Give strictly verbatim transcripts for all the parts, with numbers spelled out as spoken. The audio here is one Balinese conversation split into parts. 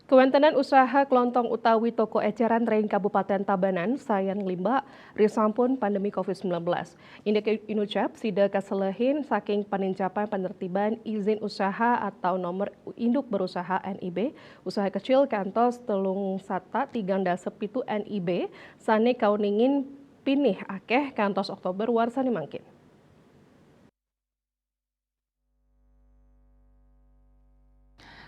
Kawéntenan usaha klontong utawi toko écéran ring Kabupatén Tabanan sayan nglimbak risampun pandemi covid sembilan belas. Indik inucap sida kaselehin saking panincapan penertiban izin usaha atau nomor induk berusaha N I B, usaha kecil kantos telung satak tigang dasa pitu N I B sané kauningin pinih akéh kantos Oktober warsané mangkin.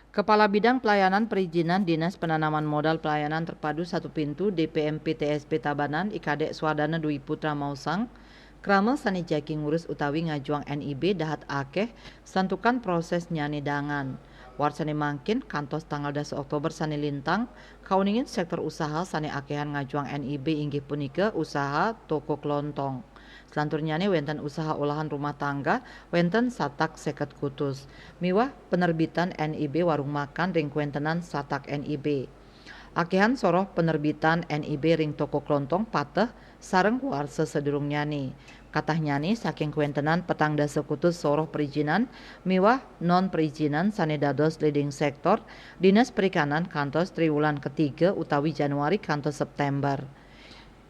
Kepala Bidang Pelayanan Perizinan Dinas Penanaman Modal Pelayanan Terpadu Satu Pintu D P M P T S P Tabanan, I Kadék Suardana Dwi Putra maosang, krama sané jagi ngurus utawi ngajuang N I B dahat akéh santukan prosésnyané dangan. Warsané mangkin kantos tanggal dasa Oktober sané lintang, kauningin séktor usaha sané akéhan ngajuang N I B inggih punika usaha toko klontong. Selanturnyané wénten usaha olahan rumah tangga, wénten satak séket kutus. Miwah penerbitan N I B warung makan ring kawéntenan satak N I B. Akéhan soroh penerbitan N I B ring toko klontong pateh sareng warsa sadurungnyané. Katahnyané saking kawéntenan petang dasa kutus soroh perizinan miwah non perizinan sané dados leading sektor, Dinas Perikanan kantos triwulan ketiga utawi Januari kantos September.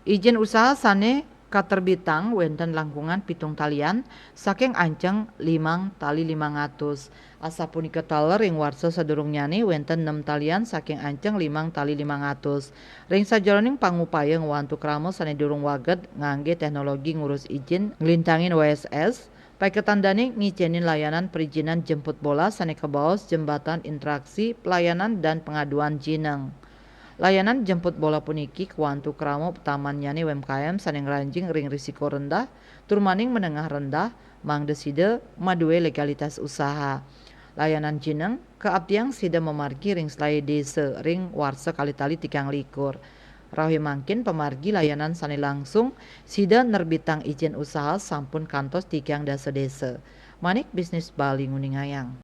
Ijin usaha sané katerbitang wénten langkungan pitung talian saking anceng limang tali limang atus. Asapunika taler ring warsa sadurungnyané wénten nem talian saking anceng limang tali limang atus. Ring sajeroning pangupaya ngwantu krama sané durung waged nganggé téknologi ngurus ijin nglintangin W S S, paiketan dané ngicénin layanan perizinan jemput bola sané kabaos jembatan interaksi pelayanan dan pengaduan jineng. Layanan jemput bola puniki kwantu krama utamannyané U M K M sané ngranjing ring risiko rendah, tur maning menengah rendah, mangda sida madué legalitas usaha. Layanan jineng kaaptiang sida mamargi ring selaé désa ring warsa kalih tali tigang likur. Rauhé mangkin pamargi layanan sané langsung sida nerbitang ijin usaha sampun kantos tigang dasa désa. Manik Bisnis Bali nguningayang.